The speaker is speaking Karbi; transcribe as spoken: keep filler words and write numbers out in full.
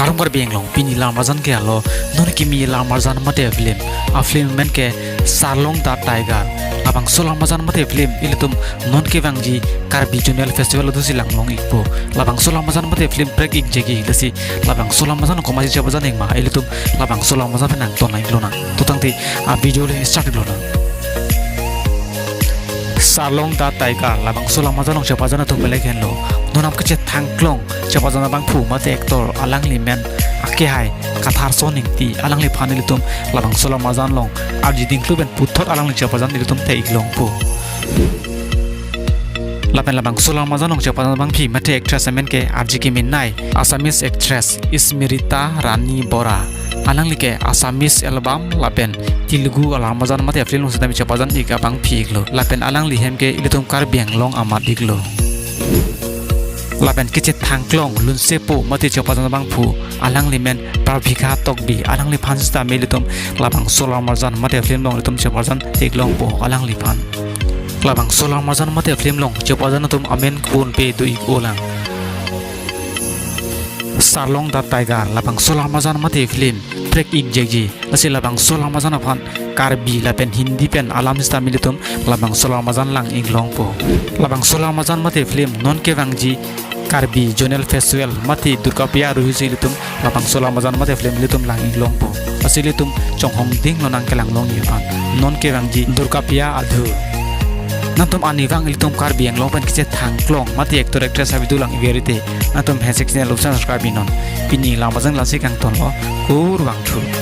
Arum Karbi Anglong, pini alam arjan ke alo, non kimi alam arjan mate film, a film amen ke Sarlong the Tiger. Labangso alam arjan mate film ilitum non kevangji Karbi Zonal Festival adusi langlong ikpo. Labangso alam arjan mate film prek ik jegi, lasi labangso alam arjan komatsi chepajan ik ma, ilitum labangso alam arjan pen nangton lang iklo nang. To tangte a video le start iklo nang. Sarlong the Tiger, labangso alam arjan along chepajan atum belek henlo. Non nam kechethang klong chepajan abangphu mate actor, alangli amen akehai Katharson Ingti, alangliphan ilitum labangso alam arjan along arji dingklu pen puthot alangli chepajan ilitum te ik longpo. Lapen labangso alam arjan along chepajan abangpi mate actress amen ke arji kemenei Assamese actress Smriti Rani Bora. Alangli ke Assamese album lapen Telugu alam arjan mate film along sitame chepajan ik abangpi iklo. Lapen alangli hem ke ilitum Karbi Anglong amat iklo. Lapen kechethang klong lunsepo mate chepajan abangphu, alangli amen Parvika Tokbi, alangliphan sitame ilitum labangso alam arjan mate film along ilitum chepajan te ik longpo alangliphan. Labangso alam arjan mate film along chepajan atum amen kebonpe do ik-o lang. Sarlong the Tiger, labangso alam arjan mate film prek ik jegi, lasi labangso alam arjan aphan Karbi lapen Hindi pen alam sitame ilitum labangso alam arjan lang ik longpo. Labangso alam arjan mate film non kevangji Karbi Zonal Festival mate Durga Puja aruhi si ilitum labangso alam arjan mate film ilitum lang ik longpo. Lasi ilitum chonghong dinglo nang kelang longji aphan, non kevangji Durga Puja adhu. Nangtum arnivang ilitum Karbi Anglong pen kechethang klong mate actor actress avideo lang ik-et te, nangtum hashtag channel opsan subscribe non. Pini alam arjan lasi kangtonlo, kurvangthu.